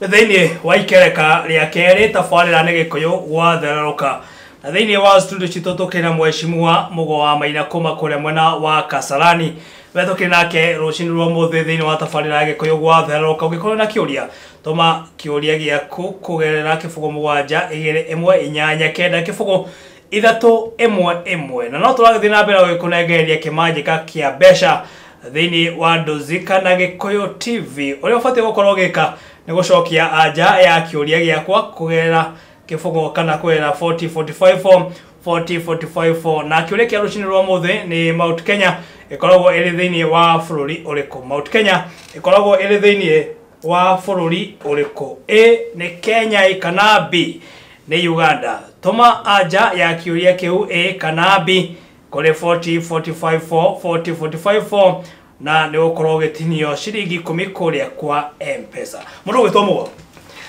Thĩinĩ wa ikereka rĩa kerĩ tabarĩra nĩ Gĩkũyũ gwathererũka. Na thĩinĩ wa studio citũ tũkĩrĩ na mheshimiwa Mũgo wa Maina kuma kũrĩa mwena wa Kasarani. We tũkĩrĩ nake rũcinĩ rwa ũmũthĩ thĩinĩ wa tabarĩra ya Gĩkũyũ gwathererũka. Ũngĩkorwo na kĩũria, tũma kĩũria gĩaku kũgerera 0 7 2 1 8 9 0 3 1 1. Na no tũragĩthiĩ na mbere gũgĩkũnengereria kĩmanjĩka kĩa mbeca thĩinĩ wa Ndũzika na Gĩkũyũ TV. Ũrĩa ũbatiĩ gũkorwo ũgĩka nĩ gũcokia anja ya kĩũria gĩakwa kũgerera kĩbũgũ kana kũgerera 40 45 4 40 45 4. Na kĩũria kĩa rũcinĩ rwa ũmũthĩ nĩ Mount Kenya ĩkoragwo ĩrĩ thĩinĩ wa bũrũri ũrĩkũ? Mount Kenya ĩkoragwo ĩrĩ thĩinĩ wa bũrũri ũrĩkũ? A nĩ Kenya kana B nĩ Uganda? Tũma anja ya kĩũria kĩu A kana B kũrĩ 40 45 4 40 45 4 na nĩ ũgũkorwo ũgĩtinio ciringi 10 kũrĩa kwa M-Pesa. Mũndũ ũgwĩtwo Mũgo,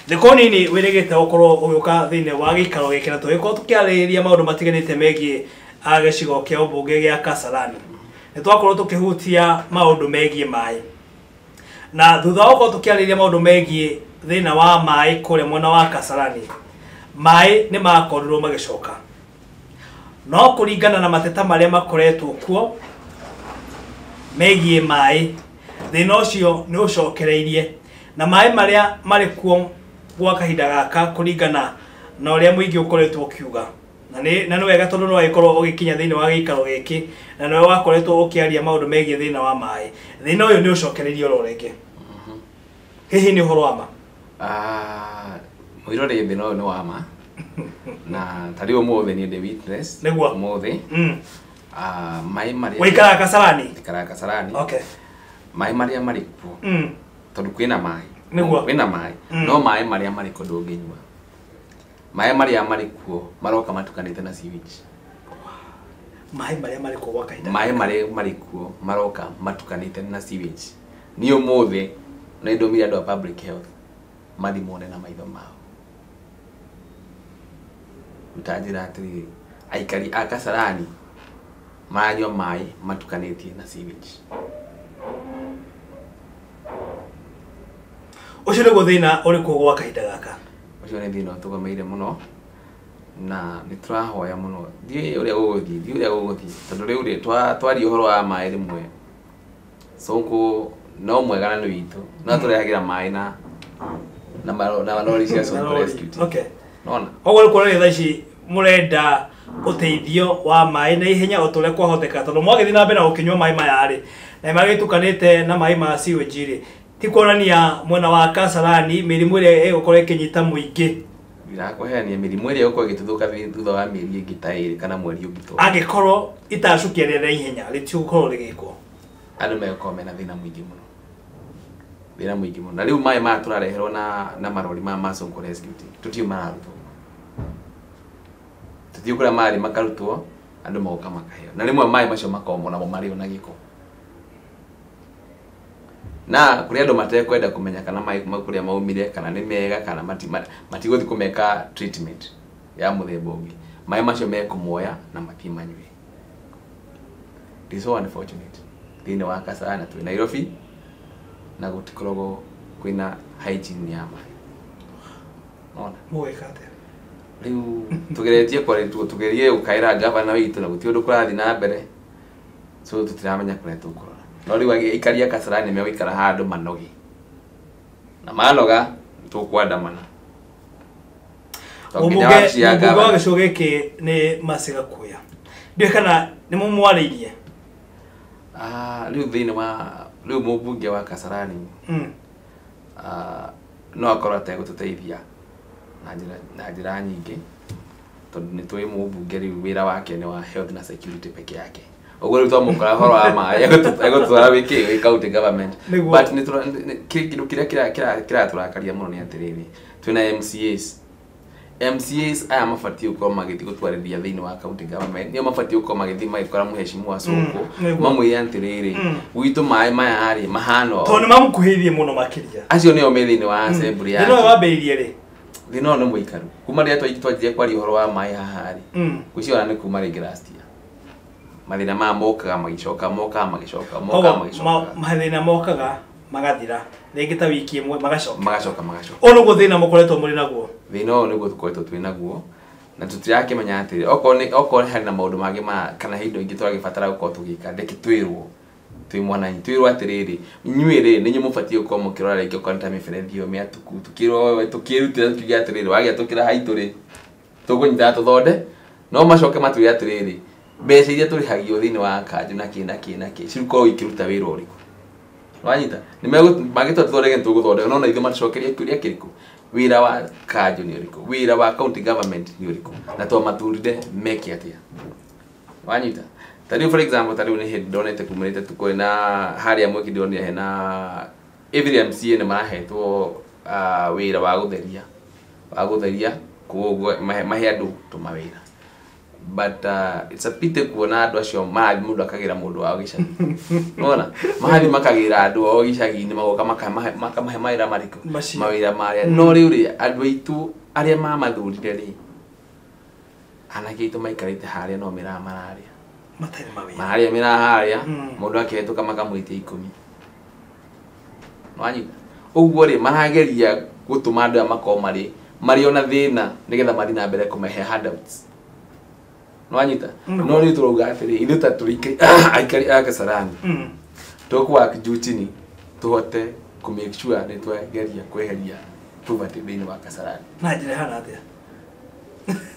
thikũ nini wĩrĩgĩte gũkorwo ũgĩũka thĩinĩ wa gĩikaro gĩkĩ na tũgĩkorwo tũkĩarĩrĩria maũndũ matiganĩte megiĩ gĩcigo kĩa ũmbunge gĩa Kasarani. Nĩ twakorwo tũkĩhutia maũndũ megiĩ maĩ. Na thutha wa gũkorwo tũkĩarĩrĩria maũndũ megiĩ thĩna wa maĩ kũrĩa mwena wa Kasarani, maĩ nĩ makorirwo magĩcoka. No kũringana na mateta marĩa makoretwo kuo megiĩ maĩ, thĩna ũcio nĩ ũcokereirie. Na maĩ marĩa marĩ kuo gwa kahinda gaka kũringana na ũrĩa mũingĩ ũkoretwo ũkiuga. Na nĩ wega tondũ no agĩkorwo ũgĩkinya thĩinĩ wa gĩikaro gĩkĩ na nĩwe wakoretwo ũkĩaria maũndũ megiĩ thĩna wa maĩ. Thĩna ũyũ nĩ ũcokereirie oro rĩngĩ. Hihi nĩ ũhoro wa ma? Mwĩroreri, thĩna ũyũ nĩ wa ma. Na ta rĩu ũmũthĩ niĩ ndĩ witness. Nĩguo. Ũmũthĩ. Maĩ marĩa Ũikaraga Kasarani? Njikaraga Kasarani. Okay. Maĩ marĩa marĩ kuo. Tondũ kwĩna maĩ. Nĩguo. Kwĩna maĩ. No maĩ marĩa marĩ kuo ndũngĩnyua. Maĩ marĩa marĩ kuo maroka matukanĩte na sewage. Maĩ marĩa marĩ kuo gwa kahinda. Maĩ marĩa marĩ kuo maroka matukanĩte na sewage. Niĩ ũmũthĩ nĩ ndũmire andũ a public health mathiĩ mone na maitho mao. Ũtanjĩra atĩrĩrĩ, aikari a Kasarani maranyua maĩ matukanĩtie na sewage. Ũcio nĩguo thĩna ũrĩ kuo gwa kahinda gaka. Ũcio nĩ thĩna ũtũgomeire mũno na nĩ tũrahoya mũno. Ndiũĩ ũrĩa gũgũthiĩ, ndiũĩ ũrĩa gũgũthiĩ tondũ rĩu rĩ twaria ũhoro wa maĩ rĩmwe Sonko no mwega na nĩ witũ, no tũrehagĩra maĩ na marori cia Sonko Rescue Team. Okay. Nona. Koguo nĩ kuonania thaa ici mũrenda ũteithio wa maĩ na ihenya o ta ũrĩa kwahoteka, tondũ mwagĩthiĩ na mbere na gũkĩnyua maĩ maya rĩ, na magĩtukanĩte na maĩ ma sewage rĩ, ti kuonania mwena wa Kasarani mĩrimũ ĩrĩa ĩgũkorwo ĩkĩnyita mũingĩ. Ndirakũheania mĩrimũ ĩrĩa ĩgũkorwo ĩgĩtuthũka thutha wa mĩeri ĩngĩ ta ĩrĩ kana mweri ũngĩ ta ũyũ. Angĩkorwo itacukia rĩa ihenya rĩtigũkorwo rĩgĩkwo. Andũ megũkorwo mena thĩna mũingĩ mũno. Thĩna mũingĩ mũno. Na rĩu maĩ maya tũrareherwo na marori ma Sonko Rescue Team, tũtiũĩ mararutwo. Tũtiũĩ kũrĩa marĩ makarutwo, andũ magoka makaheo. Na rĩmwe maĩ macio makoragwo namo marĩ ona gĩko. Na kũrĩ andũ matekwenda kũmenya kana maĩ kuma kũrĩa maumire, kana nĩ mega, kana matigũthiĩ kũmeka treatment ya mũthemba ũngĩ. Maĩ macio mekũmoya na mathiĩ manyue. It is so unfortunate. Thĩinĩ wa Kasarani twĩ Nairobi na gũtikoragwo kwĩna hygiene ya maĩ. Nona. Mũgwĩka atĩa? Rĩu tũgeretie kwarĩtwo, tũgerie gũkaĩra gavana witũ na gũtirĩ ũndũ kũrathiĩ na mbere. So tũtiramenya kũrĩa tũkũrora. No rĩu aikari a Kasarani megũikara handũ manoge. Na manoga tũkwandamana. Tondũ nginya wabici ya Mũmbunge wa gavana. gĩcigo gĩkĩ nĩ Mercy Gakuya. Ndiũĩ kana nĩ mũmwarĩirie? Rĩu thĩinĩ wa rĩu mũmbunge wa Kasarani, no akorwo ategũtũteithia na njĩra nyingĩ, tondũ nĩ tũĩ mũmbunge rĩu wĩra wake nĩ wa health na security peke yake. Ũguo rĩu twamũkora ũhoro wa maĩ, egũtwara wĩkĩ, wĩ county government. Nĩguo. But kĩndũ kĩrĩa kĩratũrakaria mũno nĩ atĩrĩrĩ, twĩna MCAs. MCAs aya mabatiĩ gũkorwo magĩthiĩ gũtwarĩria thĩinĩ wa county government, nĩo mabatiĩ gũkorwo magĩthiĩ magĩkora mũheshimiwa Sonko, mamwĩre atĩrĩrĩ, gwitũ maĩ maya rĩ mahana ũũ. Tondũ nĩ mamũkuhĩrĩirie mũno makĩria. Acio nĩo me thĩinĩ wa assembly Thĩna ũyũ yake. wambĩrĩirie rĩ? Thĩna ũyũ nĩ mũikaru. Kuma rĩrĩa twanjirie kwaria ũhoro wa maĩ haha rĩ, ngwĩciria ona nĩ kuma rĩngĩ last year. Mathĩna maya mokaga magĩcoka, mokaga magĩcoka, mokaga Koguo magĩcoka. mathĩna mokaga Magathira rĩngĩ ta wiki ĩmwe magacoka. Magacoka magacoka. Ũyũ nĩguo thĩna mũkoretwo mũrĩ naguo. Thĩna ũyũ nĩguo tũkoretwo twĩ naguo na tũtirakĩmenya atĩrĩ okorwo nĩ harĩ na maũndũ mangĩ ma kana indo ingĩ tũragĩbatara gũkorwo tũgĩka, reke twĩrwo twĩ mwananyi, twĩrwo atĩrĩrĩ, inyuĩ rĩ nĩ inyuĩ mũbatiĩ gũkorwo mũkĩrora rĩngĩ okorwo nĩ ta mĩberethi ĩyo mĩatũku, tũkĩrwo tũkĩrutĩra tukiuge atĩrĩrĩ, wagĩatũkĩra haitũ rĩ tũkũnyitana tũthonde, no macoke matwĩre atĩrĩrĩ, mbeca iria tũrĩhagio thĩinĩ wa kanjũ na kĩ na kĩ na kĩ cikorwo ikĩruta wĩra ũrĩkũ. Wanyita nĩ mangĩtwa tũthondeke nĩ tũgũthondeka, no na ithuĩ matũcokerie kĩũria kĩrĩkũ, wĩra wa kanjũ nĩ ũrĩkũ, wĩra wa county government nĩ ũrĩkũ, na twamathurire meke atĩa. Wanyita ta rĩu for example, ta rĩu nĩ hĩndĩ ndonete kumĩrĩte tũkũrĩ na harĩa Mwiki ndĩronire hena every MCA nĩ marahetwo wĩra wa gũtheria, koguo mahe andũ tũmawĩra, but it's a pity kuona andũ acio marathiĩ mũndũ akagĩra mũndũ wao gĩcagi. Nĩwona marathiĩ makagĩra andũ ao gĩcagi-inĩ, magoka makamahe mawĩra marĩkũ, mawĩra marĩa. No rĩu rĩ andũ aitũ arĩa mamathurire rĩ, anake aitũ maikarĩte harĩa no mĩraa mararĩa, matarĩ mawĩra, mararĩa mĩraa harĩa, mũndũ akĩhetũka makamwĩtia 10. Nĩwanyita ũguo rĩ marageria gũtũma andũ aya makorwo marĩ ona thĩna nĩgetha mathiĩ na mbere kũmahe handouts. Nĩwanyita no rĩu tũrauga atĩrĩ, ithuĩ ta tũrĩ aikari a Kasarani tũkũ juu chini tũhote kũ make sure nĩ twageria kweheria poverty thĩinĩ wa Kasarani. Na njĩra ĩhana atĩa?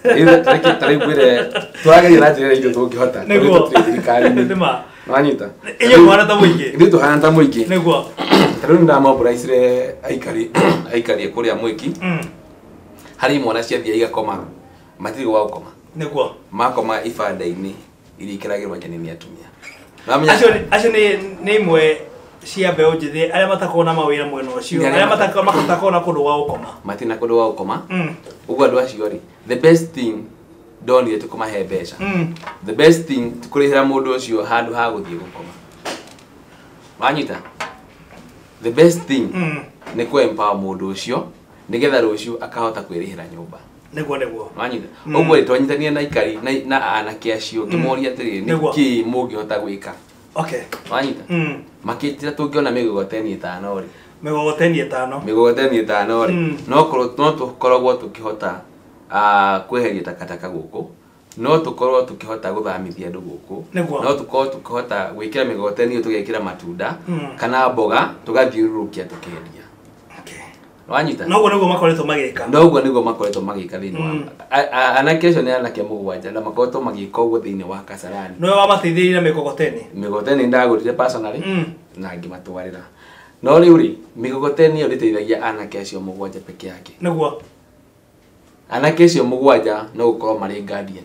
Rĩu ta rĩu ngwĩre tũrageria na njĩra ĩrĩa ithuĩ tũngĩhota, tondũ tũtirĩ thirikari-inĩ. Nĩwanyita inyuĩ mũhana ta mũingĩ, ithuĩ tũhana ta mũingĩ. Nĩguo ta rĩu nĩndamomboraicire aikari kũrĩa Mwiki, harĩ imwana ciathiĩ igakoma, matirĩ gwa gũkoma. Nĩguo makoma ibanda-inĩ iria ikeragĩrwo nyeni nĩ atumia. Acio nĩ imwe cia mbeũ njĩthĩ arĩa matakoragwo na mawĩra mwena ũcio, arĩa matakoragwo na kũndũ gwa gũkoma, matirĩ na kũndũ gwa gũkoma. Ũguo andũ acio rĩ, the best thing ndonire ti kũmahe mbeca, the best thing ti kũrĩhĩra mũndũ ũcio handũ ha gũthiĩ gũkoma. Wanyita the best thing nĩ kũ empower mũndũ ũcio nĩgetha rũciũ akahota kwĩrĩhĩra nyũmba. Nĩguo nĩguo. Wanyita ũguo rĩ twanyitania na aikari na anake acio ngĩmoria atĩrĩrĩ, nĩkĩ mũngĩhota gwĩka. Okay. Wanyita makĩnjĩra tũngĩona mĩgogoteni 5 rĩ, mĩgogoteni 5, mĩgogoteni 5 rĩ, no tũkoragwo tũkĩhota kweheria takataka gũkũ, no tũkorwo tũkĩhota gũthamithia andũ gũkũ, no tũkorwo tũkĩhota gwĩkĩra mĩgogoteni ĩyo tũgekĩra matunda kana mboga tũgathiũrũrũkia tũkendia. Wanyita noguo nĩguo makoretwo magĩka, noguo nĩguo makoretwo magĩka thĩinĩ wa anake acio nĩ anake 7 na makoretwo magĩka ũguo thĩinĩ wa Kasarani. Nĩwe wamateithĩrĩirie na mĩgogoteni? Mĩgogoteni ndagũrire personally na ngĩmatwarĩra, no rĩu rĩ mĩgogoteni ĩyo ndĩteithagia anake acio 7 peke yake. Nĩguo anake acio 7 no gũkorwo marĩ guardian.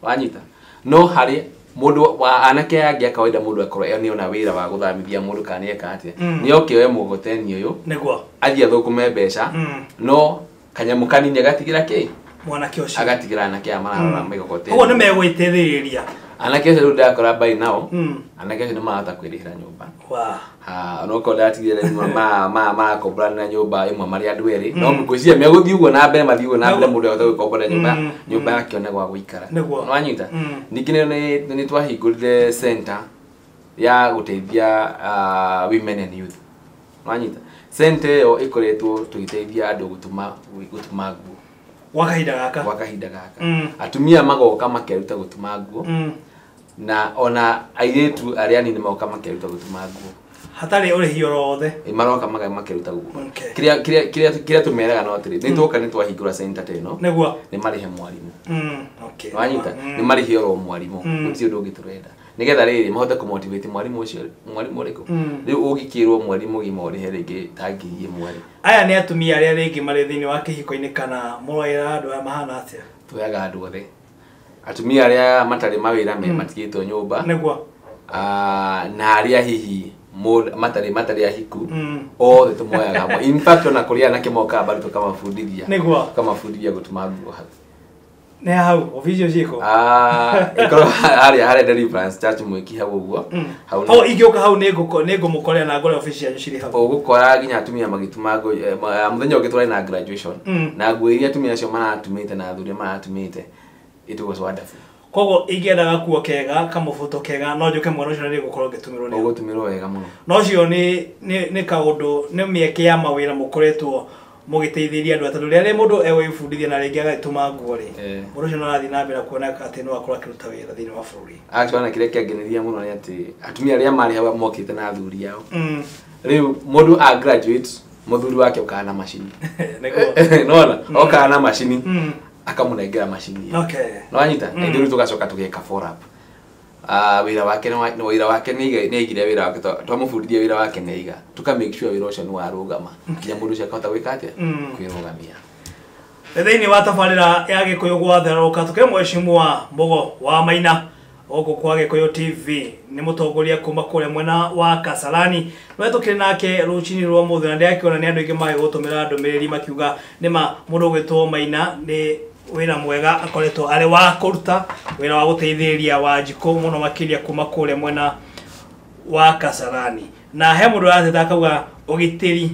Wanyita no harĩ mũndũ wa anake angĩ a kawaida mũndũ akorwo nĩ ona wĩra wa gũthamithia mũndũ kana nĩeka atĩa, nĩ oke oe mũgogoteni ũyũ nĩguo athiĩ athũkũme mbeca, no kanyamũ kanini agatigĩra kĩ mwanake ũcio, agatigĩra anake aya mararora mĩgogoteni. Ũguo nĩ megwĩteithĩrĩria anake acio. Rĩu ndakora by now anake acio nĩ marahota kwĩrĩhĩra nyũmba. Onokorwo ndatigire marakomborana na nyũmba ĩmwe marĩ andũ erĩ, no ngwĩciria megũthiĩ ũguo na mbere, mathiĩ ũguo na mbere, mũndũ ahote gwĩkombora nyũmba yake one gwa gũikara. Nĩwanyita ningĩ nĩ twahingũrire center ya gũteithia women and youth. Nĩwanyita center ĩyo ĩkoretwo tũgĩteithia andũ gũtuma nguo gwa kahinda gaka, gwa kahinda gaka. Atumia magoka makeruta gũtuma nguo, na ona airĩtu arĩa anini magoka makeruta gũtuma nguo hatarĩ ũrĩhi oro wothe, maroka makeruta guo. Kĩrĩa tũmeraga no atĩrĩ, nĩ twoka nĩ twahingũra center ta ĩno, nĩguo nĩ marĩhe mwarimũ. Okay. Wanyita nĩ marĩhe oro mwarimũ, gũtirĩ ũndũ ũngĩ tũrenda, nĩgetha rĩrĩ mahote kũmotivate mwarimũ ũcio. Mwarimũ ũrĩkũ rĩu ũngĩkĩrwo mwarimũ mũgima ũrĩhe rĩngĩ ta 1000 rĩ. Aya nĩ atumia arĩa rĩngĩ marĩ thĩinĩ wa kĩhiko-inĩ kana mũroera andũ aya mahana atĩa? Tuoyaga andũ othe, atumia arĩa matarĩ mawĩra matigĩtwo nyũmba, nĩguo na arĩa hihi matarĩ ahiku, othe tũmoyaga hamwe. In fact ona kũrĩ anake mokaga bado tũkamabundithia, nĩguo tũkamabundithia gũtuma nguo hau. Nĩ hau obici ciĩko? Ĩkorwo harĩa Deliverance Church Mwiki hau ũguo. Hau ingĩũka hau nĩngũmũkorera na ngore obici cianyu cirĩ hau. Ũgũkora nginya atumia magĩtuma nguo. Mũthenya ũngĩ tũrarĩ na graduation, na nguo iria atumia acio maratumĩte na athuri maratumĩte, it was wonderful. Koguo ingĩenda gakuo kega kamũbuto kega no njũke mwena ũcio na nĩngũkorwo ngĩtũmĩrwo nĩ Ũgũtũmĩrwo wega mũno. No ũcio nĩ kaũndũ nĩ mĩeke ya mawĩra mũkoretwo mũgĩteithĩrĩria andũ tondũ rĩrĩa mũndũ egwĩbundithia na rĩngĩ agagĩtũma nguo rĩ, mũndũ ũcio no arathiĩ na mbere kuona atĩ no akorwo akĩruta wĩra thĩinĩ wa bũrũri. Actually na kĩrĩa kĩangeneria mũno nĩ atĩ atumia arĩa marĩ hau mokĩte na athuri ao. Rĩu mũndũ a graduate mũthuri wake okaga na macini. Nĩguo. Nĩwona? Okaga na macini akamũnengera macini ĩyo. Okay. Nĩwanyita? Na ithuĩ rĩu tũgacoka tũgeka follow up. Wĩra wake wĩra wake nĩ aigire wĩra wake twamũbundithia wĩra wake nĩ aiga. Tũka make sure wĩra ũcio nĩ warũgama nginya mũndũ ũcio akahota gwĩka atĩa? Kwĩrũgamia. Thĩinĩ wa tabarĩra ya Gĩkũyũ gwatherũka tũkĩrĩ mheshimiwa Mugo wa Maina gũkũ kwa Gĩkũyũ TV nĩ mũtongoria kuma kũrĩa mwena wa Kasarani. No tũkĩrĩ nake rũcinĩ rwa mũthĩ na ndĩrakĩona nĩ andũ aingĩ magĩgũtũmĩra ndũmĩrĩri makiuga nĩma mũndũ ũgwĩtwo Maina nĩ wĩra mwega akoretwo arĩ wa kũruta wĩra wa gũteithĩrĩria Wanjikũ mũno makĩria kuma kũrĩa mwena wa Kasarani. Na he mũndũ ũrateta akauga ũgitĩri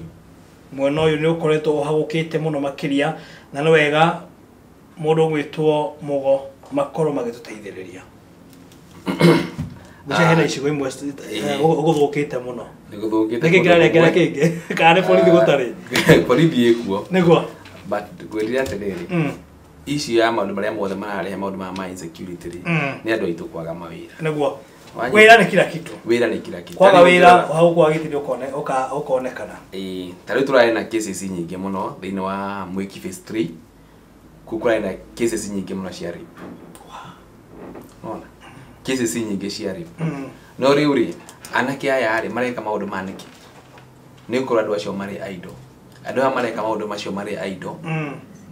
mwena ũyũ nĩ ũkoretwo ũhagũkĩte mũno makĩria na nĩ wega mũndũ ũgwĩtwo Mugo makorwo magĩtũteithĩrĩria. Ngwĩciria hena icigo imwe gũthũkĩte mũno. Nĩ gũthũkĩte. Nĩkĩ kĩrarengera kĩngĩ? Kana nĩ borithi gũtarĩ? Borithi ĩkuo. Nĩguo. But ngwĩrire atĩrĩrĩ, issue ya maũndũ marĩa mothe mararehe maũndũ maya ma insecurity rĩ, nĩ andũ aitũ kwaga mawĩra. Nĩguo. Wĩra nĩ kila kitu. Wĩra nĩ kila kitu. Kwaga wĩra ũhagũku wa gĩtĩri ũkonekana. Ĩĩ, ta rĩu tũrarĩ na cases nyingĩ mũno thĩinĩ wa Mwiki phase 3. Kũu kũrarĩ na cases nyingĩ mũno cia rape. Nĩwona? Cases nyingĩ cia rape. No rĩu rĩ, anake aya rĩ mareka maũndũ ma nĩkĩ? Nĩ gũkorwo andũ acio marĩ idle. Andũ aya mareka maũndũ macio marĩ idle.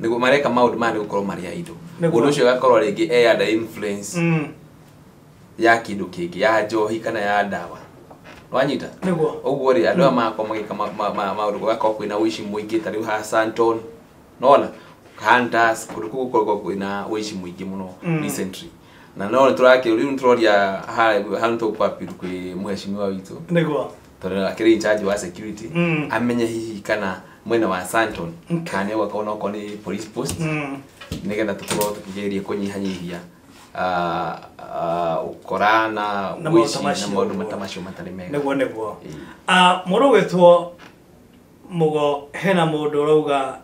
Nĩguo mareka maũndũ maya nĩ gũkorwo marĩ idle. Mũndũ ũcio agakorwo rĩngĩ e under influence ya kĩndũ kĩngĩ, ya njohi kana ya ndawa. Nĩwanyita? Nĩguo. Ũguo rĩ, andũ aya magakorwo magĩka maũndũ, gũgakorwo kwĩna ũici mũingĩ ta rĩu haha Santon. Nĩwona? Hunters, kũndũ kũu gũkoragwo kwĩna ũici mũingĩ mũno recently. Na no nĩtũrakĩ rĩu nĩtũroria haha nĩtũkũ-appeal kwĩ mheshimiwa witũ. Nĩguo. Tondũ akĩrĩ in charge wa security, amenye hihi kana mwena wa Santon, kana nĩgũgakorwo no okorwo nĩ police post, nĩgetha tũkorwo tũkĩgeria kũnyihanyihia ũkora na ũici na maũndũ ta macio matarĩ mega. Nĩguo nĩguo. Mũndũ ũgwĩtwo Mugo, hena mũndũ ũrauga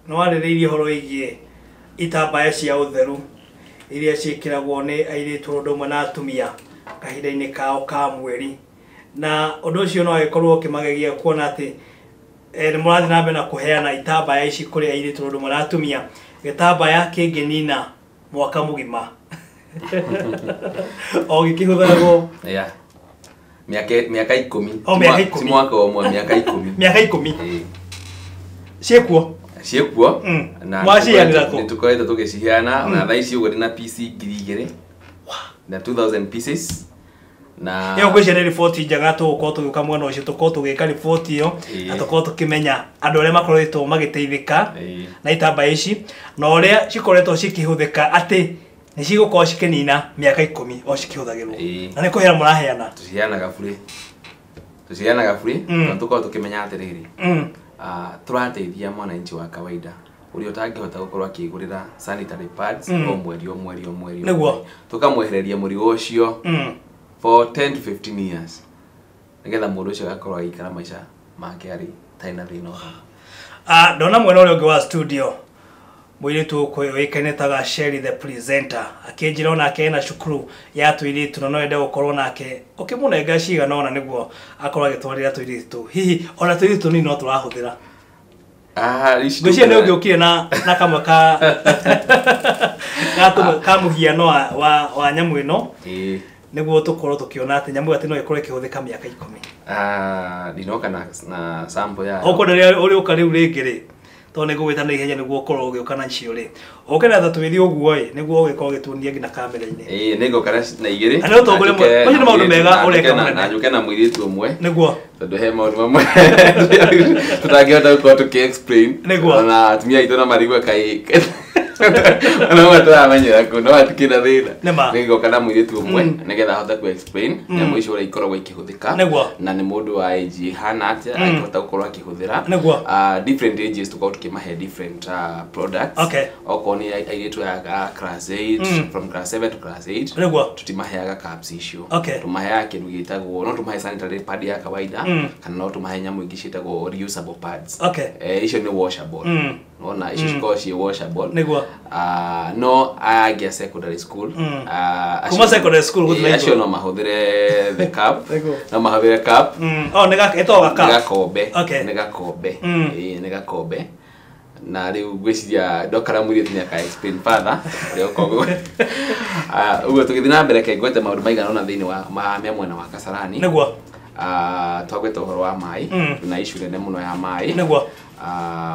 nĩ warĩrĩirie ũhoro wĩgiĩ itambaya cia ũtheru iria ciĩkĩragwo nĩ airĩtu ũndũ ũmwe na atumia kahinda-inĩ kao ka mweri, na ũndũ ũcio no agĩkorwo ũkĩmagegia kuona atĩ nĩ mũrathiĩ na mbere na kũheana itambaya ici kũrĩ airĩtu ũndũ ũmwe na atumia, gĩtambaya kĩngĩnina mwaka mũgima o gĩkĩhũthĩragwo. Yeah. Miaka 10. O miaka 10. Ti mwaka ũmwe, miaka 10. Miaka 10. Ciĩkuo? Ciĩkuo. Na Mwaciheanĩra kũ? nĩtũkoretwo tũgĩciheana, ona thaa ici ũguo ndĩna piece 2000. Na 2000 pieces. Na ĩyo ngwĩciria nĩ riboti njega tũgũkorwo tũgĩũka mwena ũcio, tũkorwo tũgĩka riboti ĩyo na tũkorwo tũkĩmenya andũ arĩa makoretwo magĩteithĩka na itambaya ici na ũrĩa cikoretwo cikĩhũthĩka atĩ nĩ cigũkorwo cikĩnina mĩaka 10 o cikĩhũthagĩrwo. Na nĩ kũheana mũraheana? Tũciheanaga bure. Tũciheanaga bure, tondũ tũkoragwo tũkĩmenya atĩrĩrĩ, tũrateithia mwananchi wa kawaida ũrĩa ũtangĩhota gũkorwo akĩgũrĩra sanitary pads o mweri o mweri o mweri o mweri. Tũkamwehereria mũrigo ũcio for 10 to 15 years nĩgetha mũndũ ũcio agakorwo agĩikara maica make arĩ tarĩ na thĩna ũhoro. Ndona mwena ũrĩa ũngĩ wa studio mũirĩtu ũĩkaine ta Sherry the presenter akĩnjĩra onake ena cukuru ya tũirĩtu na no ende gũkorwo nake ũkĩmũnenga cigana ũna nĩguo akorwo agĩtwarĩra tũirĩtu, hihi ona tũirĩtu tũnini no tũrahũthĩra. Ngwĩciria nĩ ũngĩũkire na kamwe ka mũhiano wa nyamũ ĩno nĩguo tũkorwo tũkĩona atĩ nyamũ ĩyo atĩ no ĩkorwo ĩkĩhũthĩka mĩaka 10. Ndinoka na sample yayo. Okorwo rĩrĩa ũrĩũka rĩu rĩngĩ rĩ, tondũ nĩ ngũgwĩta na ihenya nĩguo ũkorwo ũgĩũka na icio rĩ, ũke na twĩthiĩ ũguo ĩ, nĩguo ũgĩkorwo ũgĩtuonia nginya kamera-inĩ. Ĩĩ, nĩ ngũka na igĩrĩ. Na nĩ ũtongoria mwega. Macio nĩ maũndũ mega ũreka mũnene. Na njũke na mũirĩtu ũmwe. Nĩguo. Tondũ he maũndũ mamwe tũtangĩhota gũkorwo tũkĩ explain. Nĩguo. Na atumia aitũ na marigwe kaĩ. No tũramenyera kũ no hatikĩrĩ na thĩna. Nĩngoka na mũirĩtu ũmwe nĩgetha ahote ku explain nyamũ icio ũrĩa ikoragwo ikĩhũthĩka na nĩ mũndũ wa age ĩhana atĩa angĩhota gũkorwo akĩhũthĩra. Different ages tũkorwo tũkĩmahe different products. Okorwo nĩ airĩtu a class 8 from class 7 to class 8 tũtimaheaga cups icio. Tũmaheaga kĩndũ gĩtagwo no tũmahe sanitary pad ya kawaida kana no tũmahe nyamũ ingĩ ciĩtagwo reusable pads. Icio nĩ washable. Ona icio cikoragwo ciĩ washable. No aya angĩ a secondary school kuma secondary school gũthiĩ acio no mahũthĩre the cup. No mahũthĩre cup. Oh, nĩ ĩtagwo cup. Nĩ gakombe. Nĩ gakombe. Nĩ gakombe. Na rĩu ngwĩciria ndokara mũirĩtu nĩ aka explain further ũrĩa ũkoragwo. Ũguo tũgĩthiĩ na mbere ke ngwete maũndũ maigana ũna thĩinĩ wa mwena wa Kasarani. Nĩguo. Twagweta ũhoro wa maĩ na issue nene mũno ya maĩ. Nĩguo.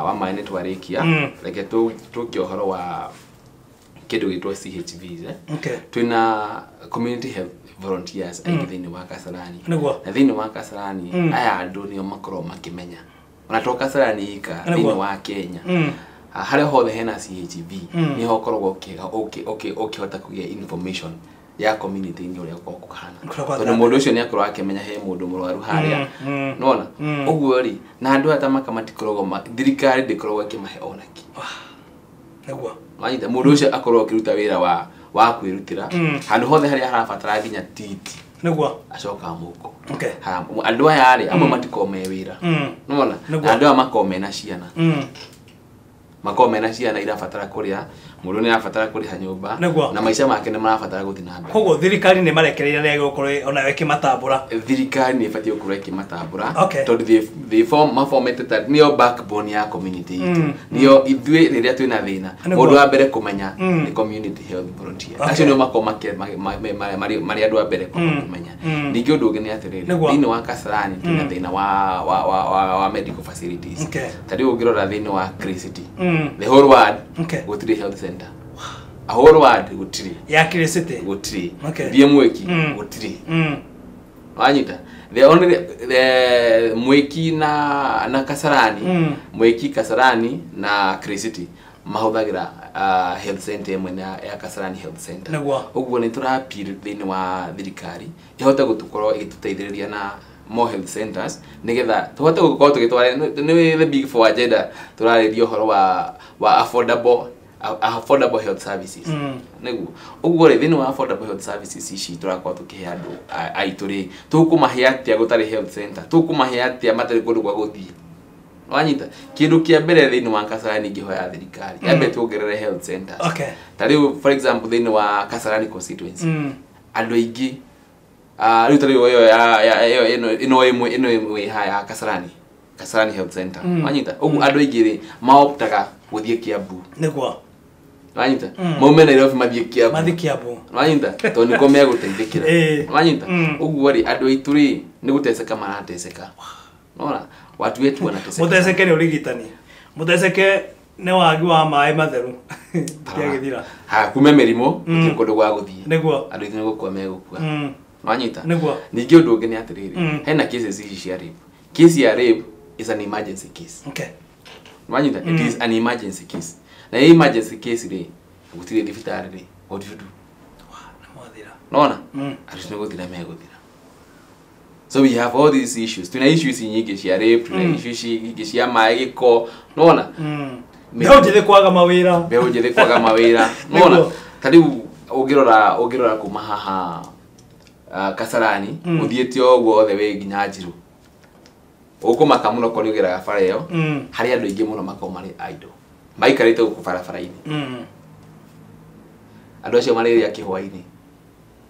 Wa maĩ nĩ twarĩkia. Reke tũke ũhoro wa kĩndũ gĩtwo CHVs. Twĩna community health volunteers aingĩ thĩinĩ wa Kasarani. Na thĩinĩ wa Kasarani aya andũ nĩo makoragwo makĩmenya. Ona to Kasarani ika thĩinĩ wa Kenya. Harĩa hothe hena CHV nĩho ũkoragwo ũkĩhota kũgĩa information ya community inĩ ũrĩa gũkoragwo kũhana. Tondũ mũndũ ũcio nĩ akoragwo akĩmenya he mũndũ mũrwaru harĩa. Nĩwona? Ũguo rĩ, na andũ aya ta maka matikoragwo thirikari ndĩkoragwo ĩkĩmahe ona kĩ. Nĩguo. Wanyita mũndũ ũcio akorwo akĩruta wĩra wa kwĩrutĩra handũ hothe harĩa harabatara nginya titi. Nĩguo. Acokaga mũhuko. Andũ aya rĩ, amwe matikoragwo me wĩra. Nĩwona? Andũ aya makoragwo mena ciana. Makoragwo mena ciana irabatara kũrĩa, mũndũ nĩ arabatara kũrĩha nyũmba na maica make nĩ marabatara gũthiĩ na mbere. Koguo thirikari nĩ marekereirie na ĩgũkorwo onayo ĩkĩmatambũra. Thirikari nĩ ĩbatiĩ gũkorwo ĩkĩmatambũra tondũ they form mafomete ta nĩo backbone ya community itũ. Nĩo ithuĩ rĩrĩa twĩna thĩna mũndũ wa mbere kũmenya nĩ community health volunteer. Acio nĩo makoragwo marĩ andũ a mbere kũmenya. Ningĩ ũndũ ũngĩ nĩ atĩrĩrĩ, thĩinĩ wa Kasarani twĩna thĩna wa medical facilities. Ta rĩu ũngĩrora thĩinĩ wa City, the whole ward gũtirĩ health center. A whole ward gũtirĩ. Ya Kiri City gũtirĩ. Thiĩ Mwiki gũtirĩ. Wanyita? The only the Mwiki na Kasarani, Mwiki Kasarani na Kiri City mahũthagĩra health center ĩmwe ya Kasarani Health Center. Ũguo nĩ tũra appeal thĩinĩ wa thirikari ĩhote gũtũkorwo ĩgĩtũteithĩrĩria na more health centers nĩgetha tũhote gũkorwo tũgĩtwara nĩ the big four agenda tũrarĩria ũhoro wa affordable health services. Nĩguo. Ũguo rĩ, thĩinĩ wa affordable health services ici tũrakorwo tũkĩhe andũ aitũ rĩ, tũkũmahe atĩa gũtarĩ health center, tũkũmahe atĩa matarĩ kũndũ gwa gũthiĩ. Wanyita? Kĩndũ kĩa mbere thĩinĩ wa Kasarani ingĩhoya thirikari yambe tuongerere health centers. Ta rĩu for example thĩinĩ wa Kasarani constituency andũ aingĩ rĩu ta rĩu ĩyo ya ĩno ĩmwe ya Kasarani Health Center. Wanyita? Ũguo andũ aingĩ rĩ maoptaga gũthiĩ Kiambu. Nĩguo. Wanyita? Maume Nairobi mathiĩ Kiambu. Mathiĩ Kiambu. Wanyita? Tondũ nĩkuo megũteithĩkĩra. Wanyita? Ũguo rĩ andũ aitũ rĩ nĩ gũteceka marateceka. Nĩwona? Watu wetu wanateseka. Mũteceke nĩ ũrigitani. Mũteceke nĩ wagi wa maĩ matheru. Kĩagĩthira. Ha kume mĩrimũ gũtirĩ kũndũ gwa gũthiĩ. Nĩguo. Andũ aitũ nĩ gũkua megũkua. Wanyita? Nĩguo. Ningĩ ũndũ ũngĩ nĩ atĩrĩrĩ, hena cases ici cia rape. Case ya rape is an emergency case. Wanyita? It is an emergency case. Na emergency case rĩ gũtirĩ thibitarĩ rĩ, what do you do? Nĩ mwathira. Nĩwona? Andũ nĩ gũthira megũthira. So we have all these issues. Tuna issues nyingi cia rape, tuna issues nyingi cia maĩ gĩko. Nĩwona? Mbeũ njĩthĩ kwaga mawĩra. Mbeũ njĩthĩ kwaga mawĩra. Nĩwona? Ta rĩu ũngĩrora kuma haha Kasarani, ũthiĩte ũguo othe wĩ nginya Njirũ. Ũkũmaka mũno korwo nĩũgeraga bara ĩyo, harĩ andũ aingĩ mũno makoragwo marĩ idle. Maikarĩte gũkũ barabara-inĩ. Andũ acio marĩrĩa kĩhwainĩ.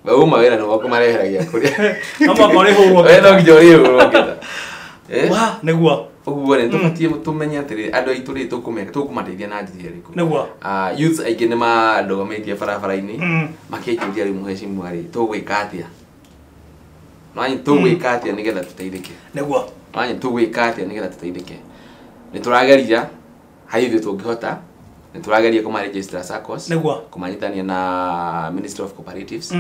We uma wĩra nĩguo ũkũmareheragia kũrĩa. No mũhaka ũrĩhũrwo. We no nginya ũrĩhũrwo ngeta. Nĩguo. Ũguo rĩ, tũbatiĩ tũmenye atĩrĩ, andũ aitũ rĩ tũkũmateithia na njĩra ĩrĩkũ. Nĩguo. Youths aingĩ nĩ mandũgamĩtie barabara-inĩ, makĩnjũria rĩu mheshimiwa rĩ, tũgwĩka atĩa? Nĩwanyita, tũgwĩka atĩa nĩgetha tũteithĩke? Nĩguo. Nĩwanyita, tũgwĩka atĩa nĩgetha tũteithĩke? Nĩ tũrageria harĩ ithuĩ tũngĩhota, nĩ tũrageria kũmaregister SACCOs, kũmanyitania na Ministry of Cooperatives,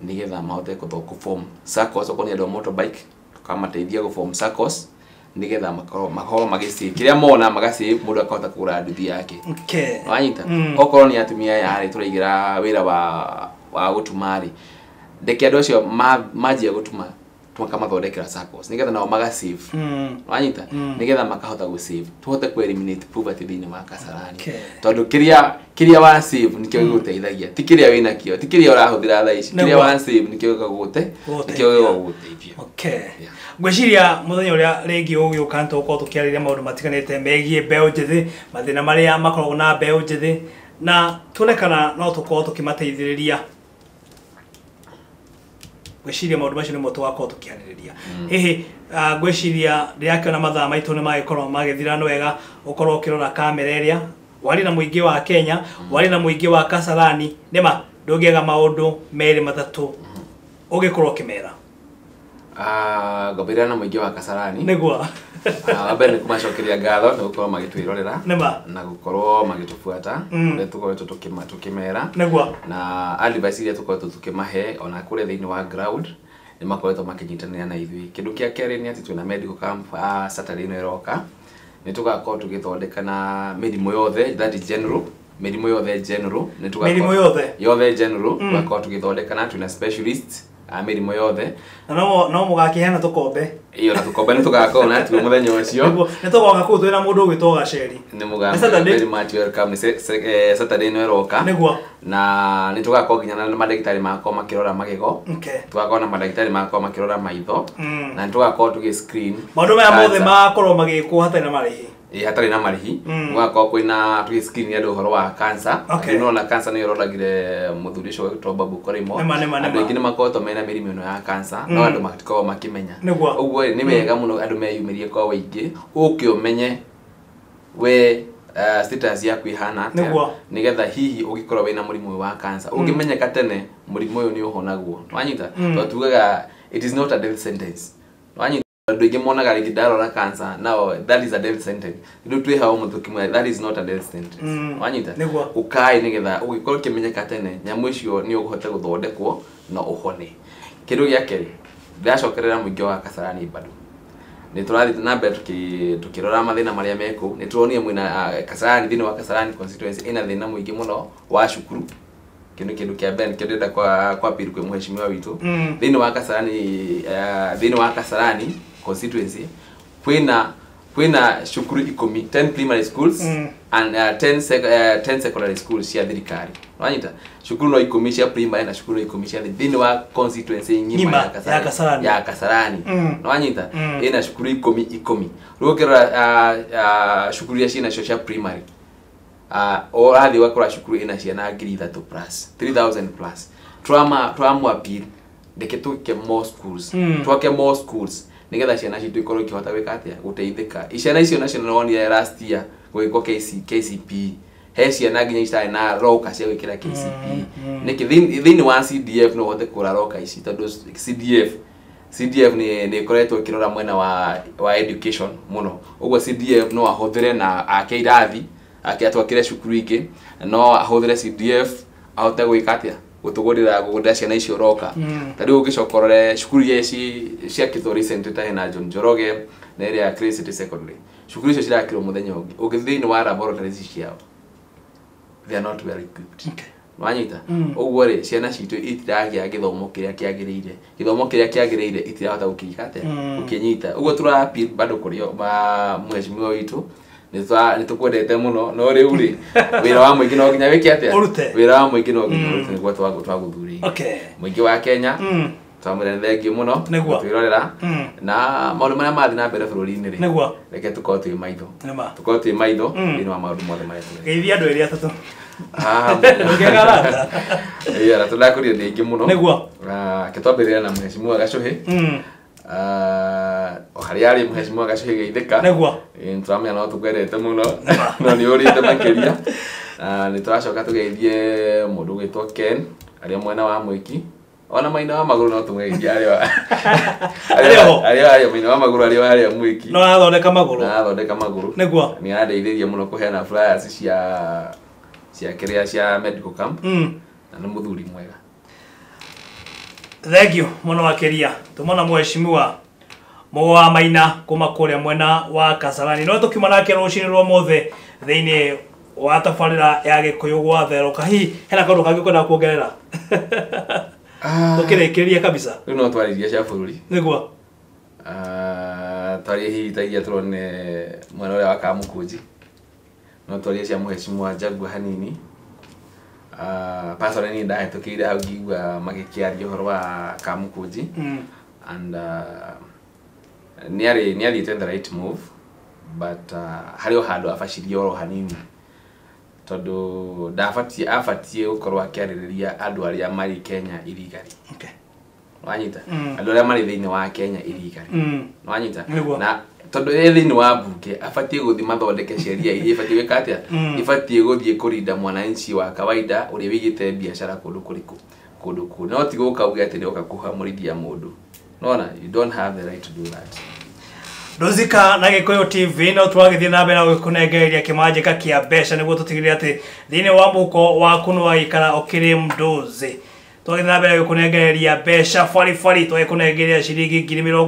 nĩgetha mahote kũform SACCOs, okorwo nĩ andũ a motorbike, tũkamateithia gũform SACCOs, Nigetha makorwo magĩsave kĩrĩa mona magasave mũndũ akahota kũgũra nduthi yake. Okay. Wanyita? Okorwo nĩ atumia aya rĩ tũraigĩra wĩra wa gũtuma rĩ, ndeke andũ acio manjia gũtuma tukamathondekera SACCOs nigetha nao magasave. Wanyita? Nigetha makahota gũsave tuhote ku eliminate poverty thĩinĩ wa Kasarani. Tondũ kĩrĩa wa save nikĩo gĩgũteithagia, ti kĩrĩa wĩnakĩo, ti kĩrĩa ũrahũthĩra thaa ici, kĩrĩa wa save nikĩo gĩgũgũteithia. Okay. Ngwĩciria mũthenya ũrĩa rĩngĩ ũgĩũka nĩtũgũkorwo tũkĩarĩria maũndũ matiganĩte megiĩ mbeũ njĩthĩ, mathĩna marĩa makoragwo na mbeũ njĩthĩ, na tuone kana no tũkorwo tũkĩmateithĩrĩria. Ngwĩciria maũndũ macio nĩmo tũgakorwo tũkĩarĩrĩria. Hihi ngwĩciria ndĩrakĩona mathaa maitũ nĩ magĩkorwo magĩthira nĩ wega ũkorwo ũkĩrora kamera ĩrĩa wari na mũingĩ wa Kenya, wari na mũingĩ wa Kasarani, nĩma ndũngĩaga maũndũ merĩ matatũ ũgĩkorwo ũkĩmera. Ngambĩrĩria na mũingĩ wa Kasarani. Nĩguo. Wa mbere nĩ kũmacokeria ngatho nĩ gũkorwo magĩtwĩrorera na gũkorwo magĩtũbuata ũrĩa tũkoretwo tũkĩmera. Nĩguo. Na advice iria tũkoretwo tũkĩmahe ona kũrĩa thĩinĩ wa ground nĩ makoretwo makĩnyitanĩra na ithuĩ. Kĩndũ kĩa kerĩ nĩ atĩ twĩna medical camp Saturday ĩno ĩroka. Nĩ tũgakorwo tũgĩthondeka na mĩrimũ yothe, that is general, mĩrimũ yothe general, nĩ tũgakorwo mĩrimũ yothe yothe general, tũgakorwo tũgĩthondeka na twĩna specialist a mĩrimũ yothe. Na no mũgakĩheana tũkombe. Iyo na tũkombe nĩ tũgakorwo na tuo mũthenya ũcio. Nĩguo, nĩ tũgoka kũu twĩna mũndũ ũgwĩtwo Gaceri. Nĩ mũgakĩheana very much welcome. Nĩ Saturday ĩno ĩroka. Nĩguo. Na nĩ tũgakorwo nginya na mandagĩtarĩ makorwo makĩrora magego. Okay. Tũgakorwo na mandagĩtarĩ makorwo makĩrora maitho. Na nĩ tũgakorwo tũgĩ screen. Maũndũ maya mothe makorwo magĩkwo hatarĩ na marĩhi. Ĩ hatarĩ na marĩhi. Gũgakorwo kwĩna tũgĩ screen andũ ũhoro wa cancer. Okay. Nĩ ũrona cancer nĩyo ĩroragire mũthuri ũcio wetwo Babu Korimo. Nĩma. Andũ aingĩ nĩ makoretwo mena mĩrimũ ĩno ya cancer, no andũ matikoragwo makĩmenya. Nĩguo. Ũguo rĩ, nĩ wega mũno andũ meyumĩrie kwa ũingĩ, ũke ũmenye we status yaku ĩhana atĩa, nĩgetha hihi ũngĩkorwo wĩna mũrimũ ũyũ wa cancer ũngĩmenyeka tene mũrimũ ũyũ nĩ ũhonagwo. Wanyita? Tondũ tugaga it is not a death sentence. Wanyita? Andũ aingĩ monaga rĩngĩ ndarora cancer, now that is a death sentence. Rĩu twĩ hau mũndũ kĩmwe, that is not a death sentence. Wanyita? Ũkai nĩgetha ũngĩkorwo ũkĩmenyeka tene nyamũ icio nĩ ũkũhota gũthondekwo na ũhone. Kĩndũ gĩa kerĩ ndĩracokerera mũingĩ wa Kasarani bado. Nĩ tũrathiĩ na mbere tũkĩrora mathĩna marĩa me kũu. Nĩ tũronire mwena Kasarani, thĩinĩ wa Kasarani constituency ĩna thĩna mũingĩ mũno wa cukuru. Kĩndũ kĩa mbere nĩkĩo ndĩrenda kwa appeal kwĩ mheshimiwa witũ. Thĩinĩ wa Kasarani, thĩinĩ wa Kasarani constituency kwĩna cukuru 10 10 primary schools and 10 secondary schools cia thirikari. Wanyita? Cukuru no 10 cia primary na cukuru no 10 cia thĩinĩ wa constituency ng'ima ya Kasarani. Ya Kasarani. Wanyita? Ĩna cukuru 10. Rĩu ũkĩrora cukuru iria ciĩnacio cia primary, ũrathiĩ ũgakora cukuru ĩna ciana 3,000 plus, 3,000 plus. Tũramũ appeal ndeke twĩke more schools. Twake more schools nigetha ciana citũ ikorwo ikĩhota gwĩka atĩa, gũteithĩka. Ciana icio nacio nĩwonire last year gũgĩkwo KCP, he ciana nginya itarĩ na roka cia gwĩkĩra KCP. Nĩkĩ thĩinĩ wa CDF no ũhote kũgũra roka ici, tondũ CDF nĩ ĩkoretwo ĩkĩrora mwena wa education mũno. Ũguo CDF no ahũthĩre na ake irathi, ake atwakĩre cukuru ingĩ, no ahũthĩre CDF ahote gwĩka atĩa, gũtũgũrĩra ciana icio roka. Ta rĩu ũngĩcoka ũrore cukuru iria ciakĩtwo recently ta hena John Njoroge na ĩrĩa ya Clay City Secondary, cukuru icio cirakĩrwo mũthenya ũngĩ. Ũngĩthiĩ thĩinĩ wa laboratories ciao, they are not well equipped. Okay. Wanyita? Ũguo rĩ, ciana citũ itiragĩa gĩthomo kĩrĩa kĩagĩrĩire. Gĩthomo kĩrĩa kĩagĩrĩire itirahota gũkĩika atĩa, gũkĩnyita. Ũguo tũra appeal bado kũrĩ mheshimiwa witũ. Nĩ tũkwendete mũno, no rĩu rĩ, wĩra wa mũingĩ no nginya wĩke atĩa? Ũrute. Wĩra wa mũingĩ no nginya ũrute nĩguo twagũthurĩire. Okay. Mũingĩ wa Kenya, twamwĩra nĩ thengiũ mũno, gũtwĩrorera. Na maũndũ marĩa marathiĩ na mbere bũrũri-inĩ rĩ, Nĩguo. reke tũkorwo twĩ maitho. Nĩma. Tũkorwo twĩ maitho thĩinĩ wa maũndũ mothe marĩa tũreka. Geithia andũ erĩ atatũ. Ndũngĩaga arata. Ĩĩ, arata ndakũria nĩ aingĩ mũno. Nĩguo. Reke twambĩrĩre na mheshimiwa Gacuhĩ. Harĩa arĩ mheshimiwa Gacuhĩ geithĩka. Nĩguo. Nĩ tũramenya no tũkwendete mũno. No nĩ ũrĩte makĩria. Nĩ tũracoka tũgeithie mũndũ ũgwĩtwo Ken, arĩa mwena wa Mwĩki. Ona maina wa magũrũ no tũmũgeithie arĩa maina wa magũrũ arĩa harĩa Mwĩki. No arathondeka magũrũ. No arathondeka magũrũ. Nĩguo. Nĩ arandeithĩrĩria mũno kũheana flyers cia kĩrĩa cia medical camp. Na nĩ mũthuri mwega. Thank you mũno makĩria. Tũmona mheshimiwa Mũgo wa Maina kuma kũrĩa mwena wa Kasarani. No tũkiuma nake rũcinĩ rwa ũmũthĩ thĩinĩ wa tabarĩra ya Gĩkũyũ gwatherũka. Hihi hena kaũndũ kangĩ ũkwenda kuongerera? Tũkĩrĩkĩrĩria kabisa. Rĩu no twarĩria cia bũrũri. Nĩguo. Twarie hihi ta iria tũrone mwena ũrĩa wa Kamũkũnji, no twarie cia mũhecimwa Jaguar hanini. Personally niĩ ndahĩtũkĩire hau ngĩigua magĩkĩaria ũhoro wa Kamũkũnji and nĩathiĩte the right move, but harĩ o handũ abacirie oro hanini, tondũ ndabatiĩ, abatiĩ gũkorwo akĩarĩrĩria andũ arĩa marĩ Kenya illegally. Wanyita? Andũ arĩa marĩ thĩinĩ wa Kenya illegally. Wanyita? Nĩguo. Na tondũ ĩ thĩinĩ wa mbunge abatiĩ gũthiĩ mathondeke sheria iria ibatiĩ gwĩka atĩa, ibatiĩ gũthiĩ kũrinda mwananchi wa kawaida ũrĩa wĩigĩte biacara kũndũ kũrĩkũ, kũndũ kũu, no ti gũka uge atĩ nĩoka kũhamũrithia mũndũ. Nona you don't have the right to do that. Ndũzika na Gĩkũyũ TV no tũragĩthiĩ na mbere na gũkũnengereria kĩmanjĩka kĩa mbeca nĩguo tũtigĩrĩre atĩ thĩinĩ wa mũhuko waku nĩ waikara ũkĩrĩ mndũzi. Twagĩthiĩ na mbere gũkũnengereria mbeca baribari, twagĩkũnengereria ciringi 30,000,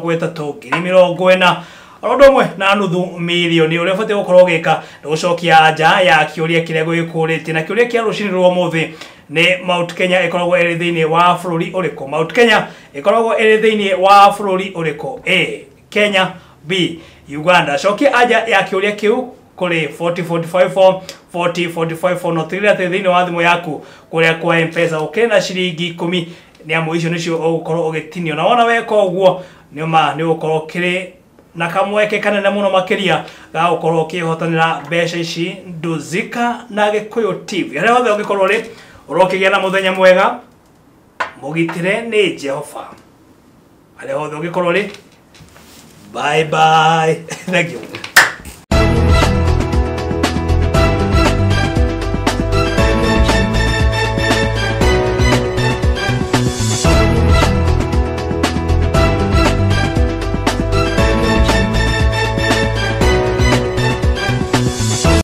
40,000, oro ũndũ ũmwe na nuthu mirioni. Ũrĩa ũbatiĩ gũkorwo ũgĩka nĩ gũcokia anja ya kĩũria kĩrĩa gũgĩkũrĩtie, na kĩũria kĩa rũcinĩ rwa ũmũthĩ nĩ Mount Kenya ĩkoragwo ĩrĩ thĩinĩ wa bũrũri ũrĩkũ? Mount Kenya ĩkoragwo ĩrĩ thĩinĩ wa bũrũri ũrĩkũ? A Kenya, B Uganda. Cokia anja ya kĩũria kĩu kũrĩ 40454 40454, no tigĩrĩra atĩ thĩinĩ wa thimũ yaku kũrĩa kwa M-Pesa ũkĩrĩ na ciringi 10, nĩ amu icio nĩcio ũgũkorwo ũgĩtinio, na wona weka ũguo nĩ ma nĩ ũgũkorwo ũkĩrĩ na kamweke kanene mũno makĩria ga gũkorwo ũkĩhotanĩra mbeca ici. Ndũzika na Gĩkũyũ TV, harĩa hothe ũngĩkorwo ũrĩ, ũrokĩgĩa na mũthenya mwega, mũgitĩre nĩ Jehova, harĩa hothe ũngĩkorwo ũrĩ. Bye bye. Thank you.